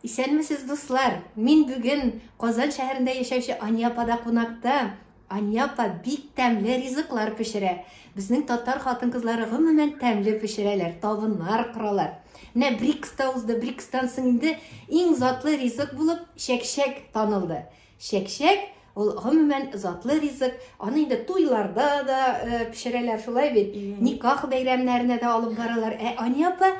Исәнмесез, дуслар! Мин бүген Казан шәһәрендә яшәүче Ания апада кунакта. Ания апа бик тәмле ризыклар пешерә. Безнең татар хатын-кызлары гомумән тәмле пешерәләр, табыннар коралар. Менә БРИКС та узды, БРИКСтан соң инде иң затлы ризык булып чәкчәк танылды. Чәкчәк ул гомумән затлы ризык. Аны инде туйларда да э, пешерәләр, шулай бит? Никах бәйрәмнәренә дә алып баралар. Ә Ания апа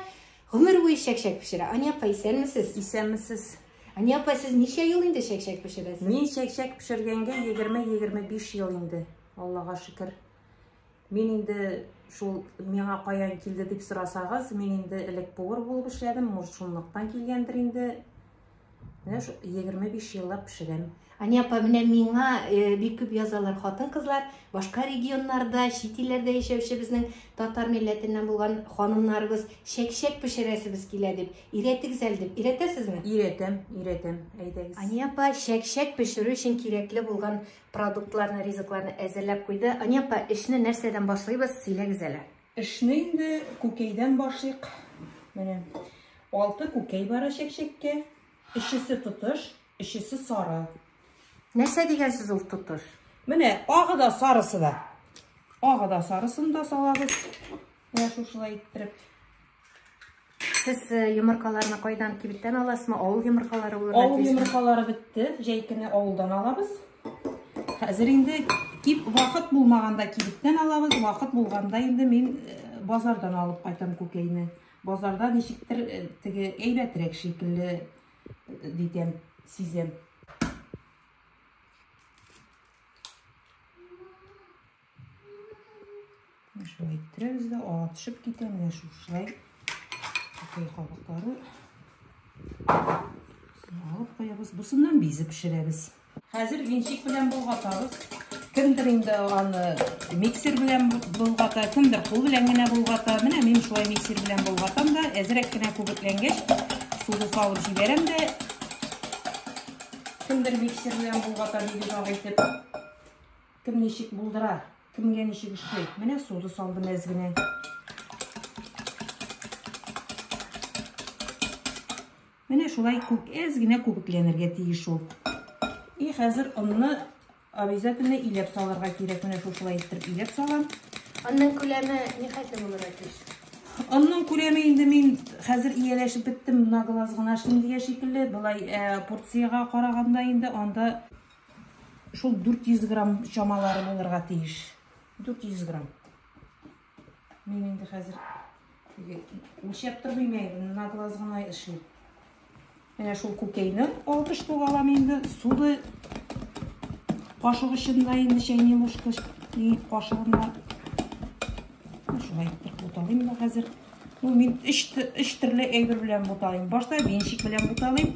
гомер буе чәкчәк пешерә. Ания апа, исәнмесез? Исәнмесез. Ания апа, сез ничә ел инде чәкчәк пешерәсез? Мин чәкчәк пешергәнгә 20-25 ел инде, Аллага шөкер. Мин инде шул миңа каян килде дип сорасагыз, мин инде элек повар булып эшләдем, может шунлыктан килгәндер инде. Менә шу 25 еллап пешерәм. Ания апа, менә миңа э, бик күп язалар хатын-кызлар, башка регионнарда, чит илләрдә яшәүче безнең татар милләтеннән булган ханымнарыбыз чәкчәк пешерәсебез килә дип, өйрәтегез әле дип. Өйрәтәсезме? Өйрәтәм, өйрәтәм, әйдәгез. Ания апа чәкчәк пешерү өчен кирәкле булган продуктларны, ризыкларны әзерләп куйды. Ания апа, эшне нәрсәдән башлыйбыз, сөйләгез әле. Эшне инде күкәйдән башлыйк. Менә алты күкәй бара чәкчәккә. Өчесе тотыш, өчесе сары. Нәрсә дигән сүз ул тотыш? Менә агы да сарысы да. Агы да сарысын да салабыз. Менә шушылай иттереп. Сез э, йомыркаларны кайдан кибеттән аласызмы? Авыл йомыркалары булырга Авыл тиешме? йомыркалары бетте. Җәй көне авылдан алабыз. Хәзер инде кип вакыт булмаганда кибеттән алабыз, вакыт булганда инде мин э, базардан алып кайтам күкәйне. Базарда ничектер э, теге әйбәтрәк шикелле э, дитәм, сизәм. Шулай иттерәбез дә, ага төшеп китә, менә шушылай күкәй кабыклары. Алып куябыз. Бусыннан бизе пешерәбез. Хәзер венчик белән болгатабыз. Кемдер инде аны миксер белән болгата, кемдер кул белән генә болгата. Менә мин шулай миксер белән болгатам да, әзрәк кенә күбекләнгәч, суны салып җибәрәм дә. Кемдер миксер белән болгата бик озак итеп. Кем ничек булдыра, кемгә ничек эшли. Менә суды салдым әз генә. Менә шулай күп әз генә күбекләнергә тиеш ул. И хәзер онны обязательно иләп салырга кирәк. Менә шушылай иттереп иләп салам. Онның күләме нихәтле булырга тиеш? Онның күләме инде мин хәзер ияләшеп беттем, на глаз гына эшлим дигән шикелле. Болай э, порциягә караганда инде анда шул 400 грамм чамалары булырга тиеш. 400 грамм. Мин инде хәзер үлчәп тормыйм әле, на глаз гына эшлим. Менә шул күкәйне 6 штук алам инде. Суды кашык эчендә инде чәйни ложка кашыгында. Шулай итеп буталыйм да хәзер. Ну, мин өч, өч төрле әйбер белән буталыйм. Башта венчик белән буталыйм.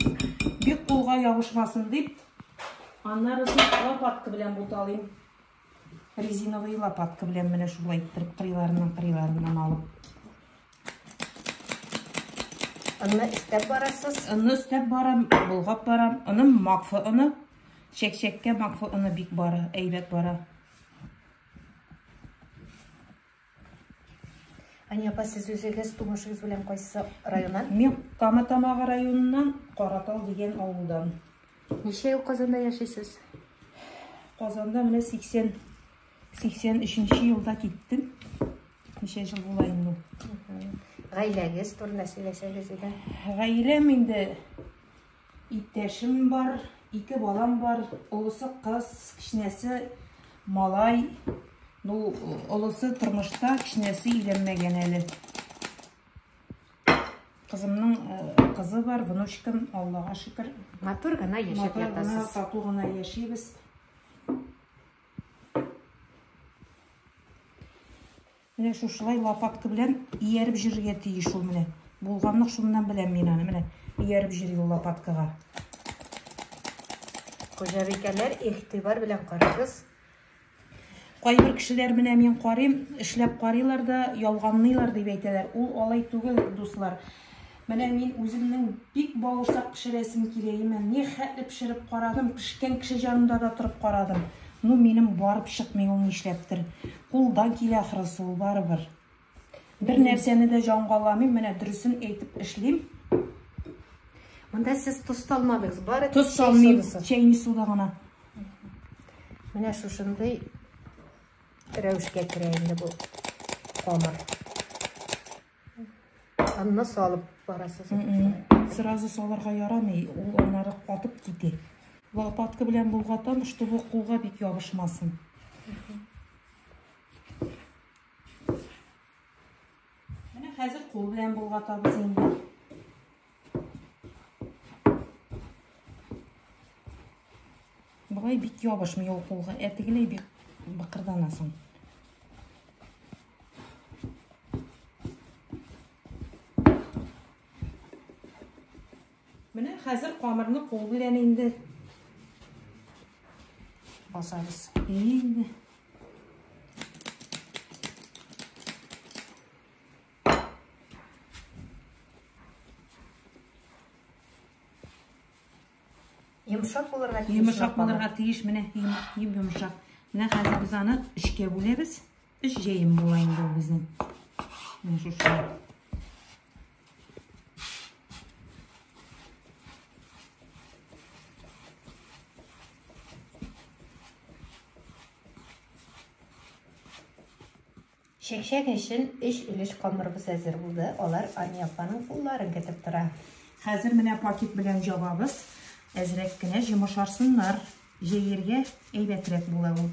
Бик кулга ябышмасын дип. Аннары лопатка белән буталыйм. Резиновый лопатка белән менә шулай иттереп кырыйларыннан алып. Онны өстәп барасыз? Онны өстәп барам, болгап барам. Оным макфа оны. Чәкчәккә макфа оны бик бара, әйбәт бара. Ания апа, сез үзегез тумышыгыз белән кайсы районнан? Мин Кама Тамагы районыннан, Каратал дигән авылдан. Ничә ел Казанда яшисез? Казанда менә 80 83 елда киттем. Ничә ел була инде? Гаиләгез турында сөйләсәгез иде. Гаиләм инде иптәшем бар, ике балам бар. Олысы кыз, кечнәсе малай. Ну, олысы тормышта, кечнәсе өйләнмәгән әле. Кызымның э, кызы бар, внучкам, Аллага шөкер. Матур гына яшәп ятасыз. Матур гына, тату гына яшибез. Менә шушылай лопатка белән ияреп җөрергә тиеш ул менә. Булганлык шуннан беләм мин аны. Менә ияреп җөри ул лопаткага. Хуҗабикәләр, игътибар белән карагыз. Кайбер кешеләр менә мин карыйм, эшләп карыйлар да, ялганлыйлар дип әйтәләр. Ул алай түгел, дуслар. Менә мин үземнең бик бавырсак пешерәсем килә име. Ни хәтле пешереп карадым, пешкән кеше җанында да торып карадым. Ну, минем барып чыкмый ул нишләптер. Кулдан килә ахрысы ул барыбер. Бер нәрсәне дә җангаламыйм, менә дөресен әйтеп эшлим. Монда сез тоз салмадыгыз, бары Тоз чәй салмыйм, содасы. чәйни сода гына. Менә шушындый рәвешкә керә инде бу камыр. Анны салып барасыз. Сразу салырга ярамый, ул аннары катып китә. Лопатка белән болгатам, чтобы кулга бик ябышмасын. Менә хәзер кул белән болгатабыз инде. Болай бик ябышмый ул кулга, ә тегеләй бик быкырданасың. Менә хәзер камырны кул белән инде Басабыз. Инде. Йомшак булырга тиеш. Йомшак булырга тиеш, менә йомшак. Менә хәзер без аны өчкә бүләбез. Өч җәем була инде ул безнең. Менә шушылай. Чәкчәк өчен 3 өлеш камырыбыз әзер булды. Алар Ания апаның кулларын көтеп тора. Хәзер менә пакет белән җабабыз. Әзрәк кенә йомшарсыннар. Җәергә әйбәтрәк була ул.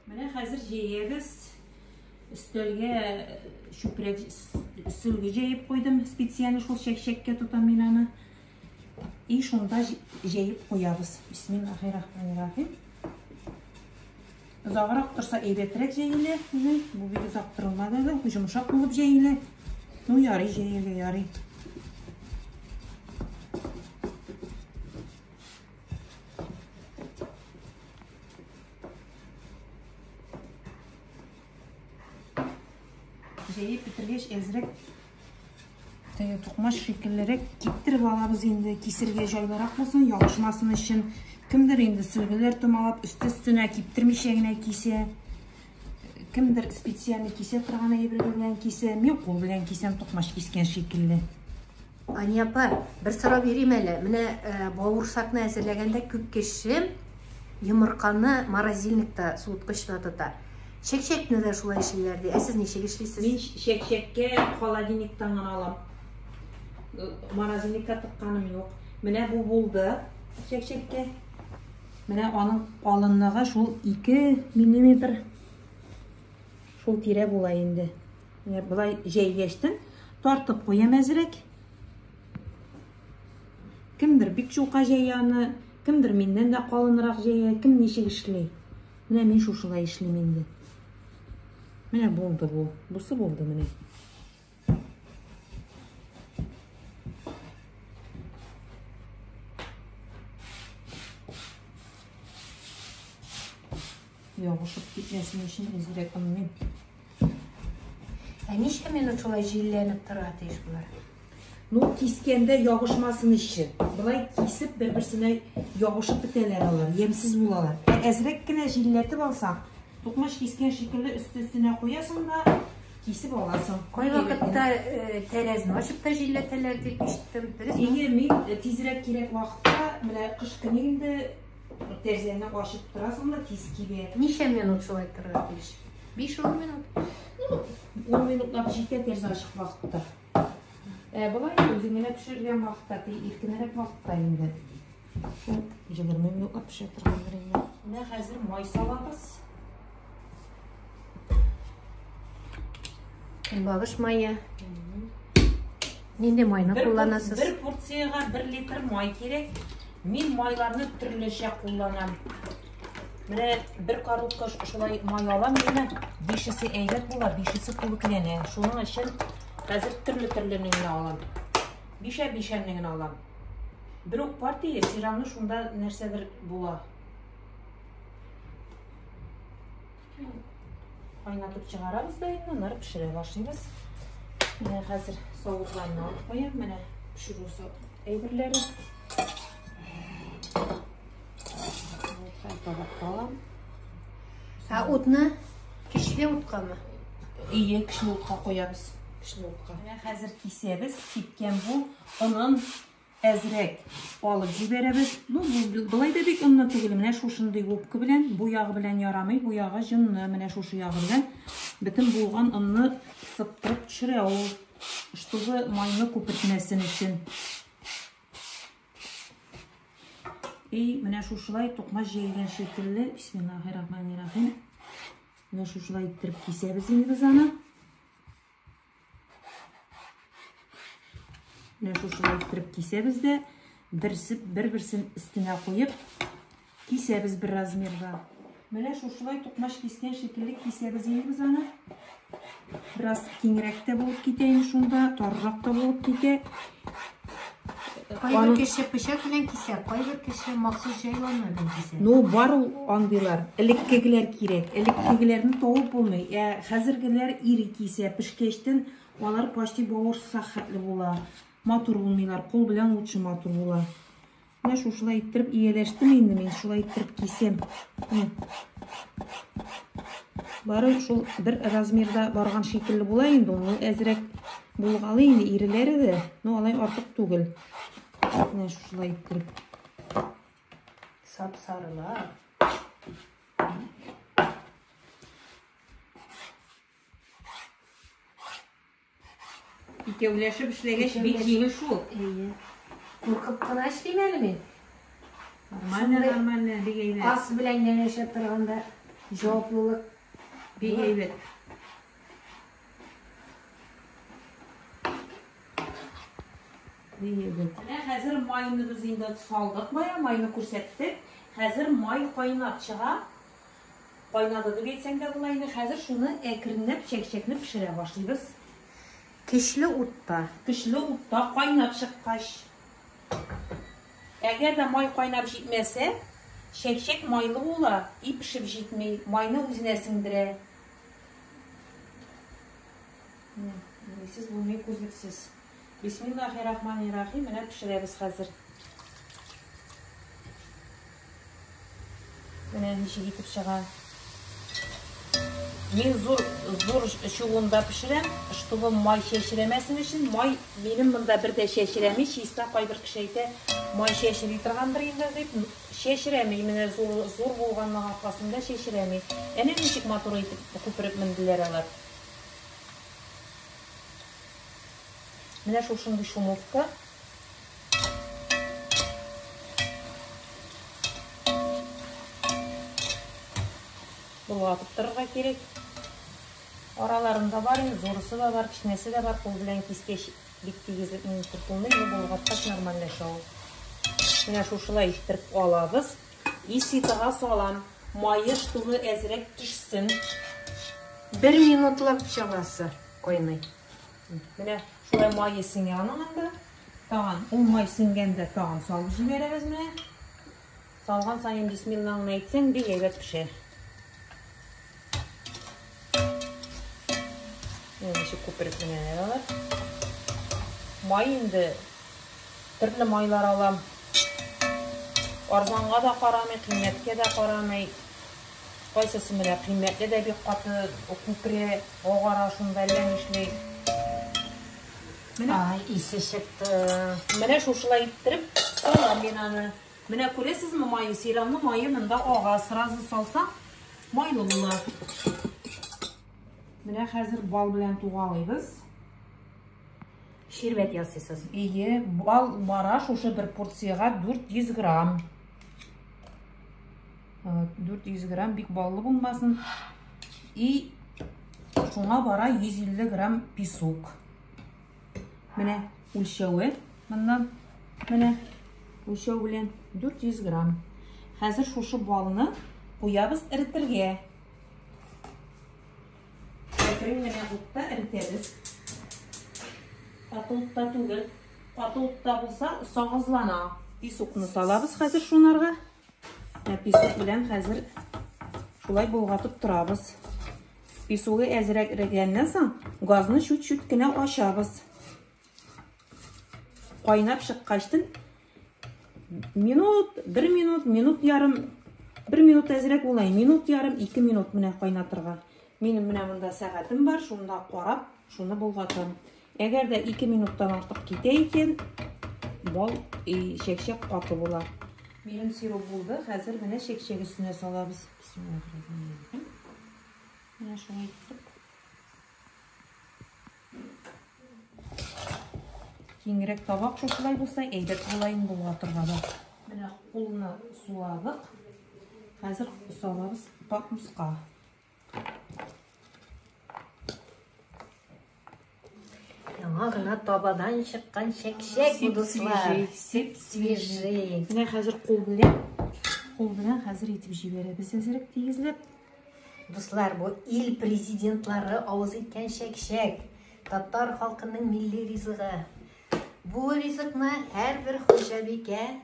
Менә хәзер җәябез. Өстәлгә чүпрәк сөлге җәеп куйдым. Специально шул чәкчәккә тотам мин аны. И шунда җәеп куябыз. Бисмиллахиррахманиррахим. Озаграк торса әйбәтрәк җәелә. Бу бик озак торылмады әле. Йомшак булып җәелә. Ну, ярый җәелә, ярый. Җәеп бетергәч, әзрәк теге тукмач шикеллерәк киптереп алабыз инде, кисергә җайлырак булсын, ябышмасын өчен. Кемдер инде сөлгеләр томалап, өсте-өстенә киптермичә генә кисә. Кемдер специально кисә торган әйберләр белән кисә. Мин кул белән кисәм, тукмач кискән шикелле. Ания апа, бер сорау бирим әле. Менә бавырсакны әзерләгәндә күп кеше йомырканы морозильникта, суыткычта тота. Чәкчәкне дә шулай эшлиләр ди. Ә сез ничек эшлисез? Мин чәкчәккә холодильниктан гына алам. Морозильникка тыкканым юк. Менә бу булды чәкчәккә. Менә аның калынлыгы шул 2 миллиметр. Шул тирә була инде. Менә болай җәйгәчтен тартып куям әзрәк. Кемдер бик чука җәя аны, кемдер миннән дә калынрак җәя, кем ничек эшли. Менә мин шушылай эшлим инде. Менә булды бу. Бусы булды менә. Ябышып китмәсен өчен әзрәк онмыйм. Ә ничә минут шулай җилләнеп торырга тиеш болар? Ну, кискәндә ябышмасын өчен. Болай кисеп бер-берсенә ябышып бетәләр алар, ямьсез булалар. Ә әзрәк кенә җилләтеп алсаң, тукмач кискән шикелле өсте-өстенә куясың да кисеп аласың. Кайвакытта тәрәзне ачып та җилләтәләр дип ишеттем. Дөресме? Әйе, мин тизрәк кирәк вакытта, менә кыш көне инде тәрәзәне ачып торасың да тиз кибә. Ничә минут шулай торырга тиеш? 5-10 минут. Ну, 10 минутлап җитә тәрәзә ачык вакытта. Болай үзең генә пешергән вакытта, иркенрәк вакытта инде. Шул 20 минутлап пешә торгандыр инде. Менә хәзер май салабыз. Көнбагыш мае. Нинди майны кулланасыз? Бер порциягә 1 литр май кирәк. Мин майларны төрлечә кулланам. Менә бер коробка шулай май алам, менә 5-есе әйбәт була, 5-есе күбекләнә. Шуның өчен хәзер төрле-төрле генә алам. Бишәр-бишәрне генә алам. Бер үк партия, все равно шунда нәрсәдер була. Кайнатып чыгарабыз да инде, аннары пешерә башлыйбыз. Менә хәзер савытларны алып куям, менә пешерү әйберләре. Табакка алам. Ә утны көчле уткамы? Ие, көчле утка куябыз. Көчле утка. Менә хәзер кисәбез. Кипкән бу. Онын Әзрәк алып җибәрәбез. Ну, бу болай да бик онны түгел. Менә шушындый губка белән, бу ягы белән ярамый, бу ягы җонны, менә шушы ягы белән бөтен булган онны сыптырып төшерә ул, чтобы майны күпертмәсен өчен. И менә шушылай токмач җәелгән шикелле, бисмиллахиррахманиррахим. Менә шушылай иттереп кисәбез инде без аны. Менә шушылай иттереп кисәбез дә, берсе бер-берсен өстенә куеп кисәбез бер размерда. Менә шушылай тукмач кискән шикелле кисәбез инде без аны. Бераз киңрәк тә булып китә инде шунда, таррак та булып китә. Кайбер кеше пычак белән кисә, кайбер кеше махсус җайланма белән кисә. Ну, бар ул андыйлар. Элеккегеләр кирәк. Элеккегеләрне табып булмый. Ә хәзергеләр ире кисә, пешкәчтен алар почти бавырсак хәтле була. Матур булмыйлар, кул белән лучше матур була. Менә шушылай иттереп ияләштем инде мин, шулай иттереп кисәм. Менә. Бары шул бер размерда барган шикелле була инде ул. Ул әзрәк булгалый инде иреләре дә, но алай артык түгел. Менә шушылай иттереп. Сап-сарылар. Икәүләшеп эшләгәч бик җиңел шул. Әйе. Куркып кына эшлим әле мин. Нормально, нормально, бик әйбәт. Ас белән янәшә торганда җаваплылык бик әйбәт. Бик әйбәт. Менә хәзер майны без инде салдык бая, майны күрсәттек. Хәзер май кайнап чыга. Кайнады дип әйтсәң дә була инде. Хәзер шуны әкренләп чәкчәкне пешерә башлыйбыз. Көчле утта. Көчле утта кайнап чыккач. Әгәр дә май кайнап җитмәсә, чәкчәк майлы була и пешеп җитми, майны үзенә сеңдерә. Нисез булмый күзлексез. Бисмиллахиррахманиррахим, менә пешерәбез хәзер. Менә ничек итеп чыга. Мин зур зур чугунда пешерәм, чтобы май чәчрәмәсен өчен. Май минем монда бер дә чәчрәми, чиста кайбер кеше әйтә, май чәчри торгандыр инде дип. Чәчрәми, менә зур зур булганның аркасында чәчрәми. Әнә ничек матур итеп күпереп менделәр алар. Менә шушындый шумовка. Болгатып торырга кирәк. Араларында бар инде, зурысы да бар, кечкенәсе дә бар. Кул белән кискәч бик тигез тотылмый, но болгаткач нормальләшә ул. Менә шушылай иттереп алабыз. И ситыга салам. Мае штугы әзрәк төшсен. Бер минутлап чамасы кайный. Менә шулай мае сеңә аның анда. Тагын ул май сеңгәндә тагын салып җибәрәбез менә. Салган саен бисмиллаңны әйтсәң, бик әйбәт пешә. Менә ничек күпереп менәләр алар. Май инде төрле майлар алам. Арзанга да карамый, кыйммәткә дә карамый. Кайсысы менә кыйммәтле дә бик каты күперә, агара шунда әллә нишли. Менә Ай, исе чыкты. Менә шушылай иттереп салам мин аны. Менә күрәсезме мае, сейранлы мае монда ага, сразу салсаң, майлы була. Менә хәзер бал белән тугалыйбыз. Ширбәт ясыйсыз. Ие, бал бара шушы бер порциягә 400 грамм. 400 грамм бик баллы булмасын. И шуңа бара 150 грамм песок. Менә үлчәве моннан. Менә үлчәү белән 400 грамм. Хәзер шушы балны куябыз эретергә. Әкрен генә утта эретәбез. Каты утта түгел. Каты утта булса, сагызлана. Песокны салабыз хәзер шунарга. Менә песок белән хәзер шулай болгатып торабыз. Песогы әзрәк эрегәннән соң, газны чүт-чүт кенә ачабыз. Кайнап чыккачтын минут, бер минут, минут ярым, бер минут әзрәк булай, минут ярым, 2 минут менә кайнатырга. Минем менә монда сәгатем бар, шунда карап, шуны болгатам. Әгәр дә 2 минуттан артык китә икән, Бал чәкчәк каты була. Минем сироп булды. Хәзер менә чәкчәк өстенә салабыз. Бисмиллаһир-рахманир-рахим. Менә шулай итеп. Киңрәк табак шушылай булса, әйбәт була инде болгатырга да. Менә кулны суладык. Хәзер салабыз пакмуска. Яңа гына табадан чыккан чәкчәк бу, дуслар. Сип-свежий. Менә хәзер кул белән хәзер итеп җибәрәбез әзерәк тигезләп. Дуслар, бу ил президентлары авыз иткән чәкчәк. Татар халкының милли ризыгы. Бу ризыкны һәрбер хуҗабикә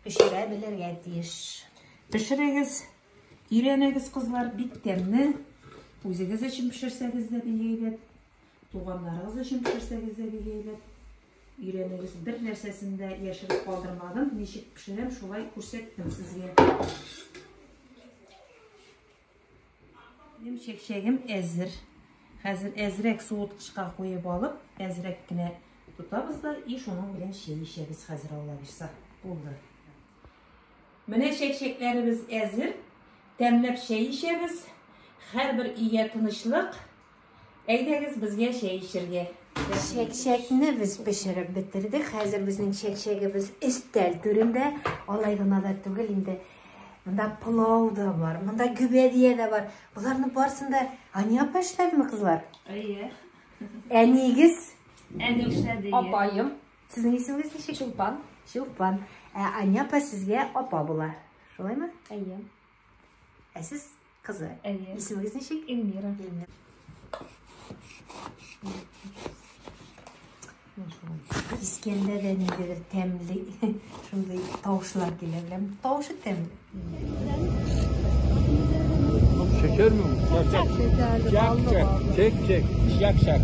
пешерә белергә тиеш. Пешерегез, өйрәнегез, кызлар, бик тәмле. Үзегез өчен пешерсәгез дә бик әйбәт. Туганнарыгыз өчен пешерсәгез дә бик әйбәт. Өйрәнегез, бер нәрсәсен дә яшереп калдырмадым. Ничек пешерәм, шулай күрсәттем сезгә. Минем чәкчәгем әзер. Хәзер әзрәк суыткычка куеп алып, әзрәк кенә тотабыз да и шуның белән чәй эчәбез хәзер, Алла бирса. Булды. Менә чәкчәкләребез әзер. Тәмләп чәй эчәбез. Һәрбер өйгә тынычлык. Әйдәгез безгә чәй эчәргә. Чәкчәкне без пешереп бетердек. Хәзер безнең чәкчәгебез өстәл түрендә. Алай гына да түгел инде. Монда пылау да бар, монда гөбәдия дә бар. Боларны барысын да Ания апа эшләдеме, кызлар? Әйе. Әниегез? Әни эшләде. Апаем. Сезнең исемегез ничек? Чулпан. Чулпан. Ә Ания апа сезгә апа була. Шулаймы? Әйе. Ә сез кызы. Әйе. Исемегез ничек? Эльмира. Эльмира. Кискәндә дә ниндидер тәмле шундый тавышлар килә, беләм. Тавышы тәмле. Şeker mi bu? Çek çek. Çek çek. Şak şak.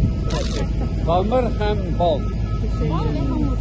Çek. Hamur hem bal. Bal ve hamur.